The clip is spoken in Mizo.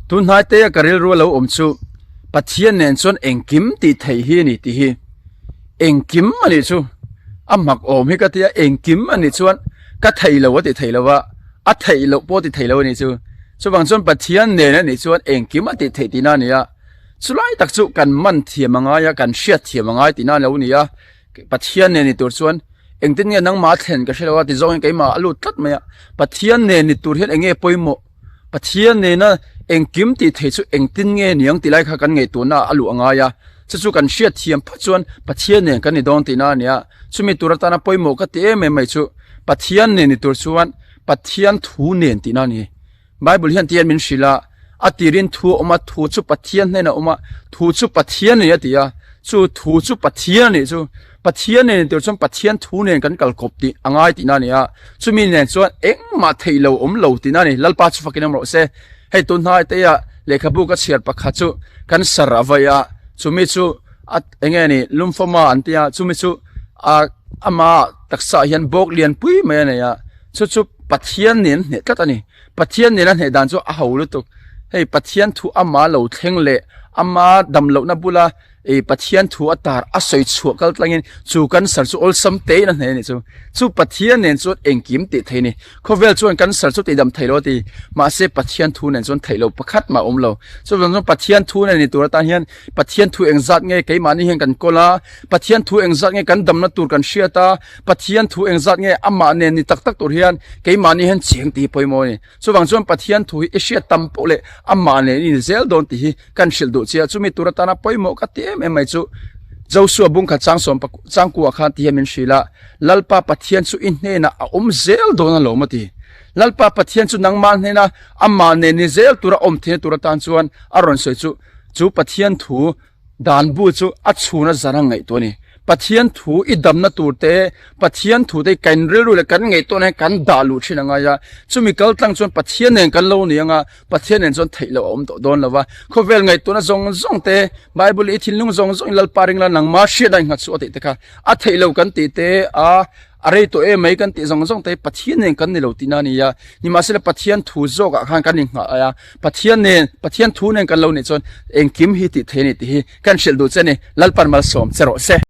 Tun hnai te a ka rilru a lo awm chu Pathian nen chuan engkim tih theih hi a ni tih hi engkim a nih chu a mak awm hi ka tia engkim a nih chuan ka thei lo a ti thei lo va a theih loh pawh a ti thei lo a nih chu chuvang chuan Pathian nen a nih chuan engkim a tih theih tihna a ni a chulai tak chu kan man thiam a ngai a kan hriat thiam a ngai tihna a lo ni a. Pathian nen ni tur chuan engtin nge nangmah a thlen ka hre lo a ti zawng hian keimah a lut tlat mai a Pathian nen ni tur hian eng nge pawimawh Pathian nena engkim tih theih chu engtin nge niang tih lai kha kan ngaihtuahna a luh a ngai a chu chu kan hriat thiam phawt chuan Pathian nen kan ni dawn tihna a ni a chumi tur atana pawimawh ka ti em em mai chu Pathian nen ni tur chuan Pathian thu nen tihna a ni. Bible hian tihian min hrilh a, a tirin thu a awm a, thu chu Pathian hnenah a awm a, thu chu Pathian a ni a ti a, chu thu chu Pathian a nih chu, Pathian nen ni tur chuan Pathian thu nen kan kal kawp tih a ngai tihna a ni a, chumi nen chuan engmah theih lo awm lo tihna a ni, Lalpa chu fakin awm rawh se. Hei tun hnai te ah lehkhabu ka chhiar pakhat chu cancer a vaih a, chumi chu a eng nge ni lymphoma an tia chumi chu a ama taksa ah hian bawk lian pui mai a nei a. Chu chu Pathian nen hneh tlat a ni. Pathian nena hneh dan chu a ho lutuk. Hei Pathian thu ama lo thleng leh ama dam lohna bula ih Pathian thu a tar a sawi chhuah kal tlangin chu cancer chu awlsam tein a hneh a nih chu. Chu Pathian nen chuan engkim tih theih a ni. Khawvel chuan cancer chu tihdam theih lo a ti. Mahse Pathian thu nen chuan theih lo pakhat mah a awm lo. Chuvang chuan Pathian thu nen ni tur atan hian Pathian thu engzat nge keimahni hian kan kawl a, Pathian thu engzat nge kan damna tur kan hriat a, Pathian thu engzat nge amah nen ni tak tak tur hian keimahni hian cheng tih hi pawimawh a ni. Chuvang chuan Pathian thu hi i hriat tam pawh leh amah nen i ni zel dawn tih hi kan hrilh duh che a, chumi tur atana pawimawh ka ti em em mai chu Joshua bungkhat chang sawm changkua khan ti hian min hrilh a, Lalpa Pathian chu i hnenah a awm zel dawn alawm a ti. Lalpa Pathian chu nangmah hnena amah nen ni zel tura awm theihna tur atan chuan a rawn sawi chu chu Pathian thu Dan bu chu a chhun a zar a ngaihtuah a ni. Pathian thu i damna tur te, Pathian thu te kan rilru leh kan ngaihtuahna hian kan dah luh thin a ngai a. Chumi kal tlang chuan Pathian nen kan lo ni ang a, Pathian nen chuan theih loh a awm tawh dawn lo va. Khawvel ngaihtuahna zawng zawng te, Bible i thinlung zawng zawngin Lalpa ring la nangmah hriatna innghat suh a tih te kha a theih lo kan tih te a. A rei tawh em mai kan tih zawng zawng te hi Pathian nen kan ni lo tihna a ni a, nimahsela Pathian thu zawkah khan kan inngah a, Pathian nen, Pathian thu nen kan lo nih chuan engkim hi tih thei a ni tih hi kan hrilh duh che a ni, Lalpan malsawm che rawh se.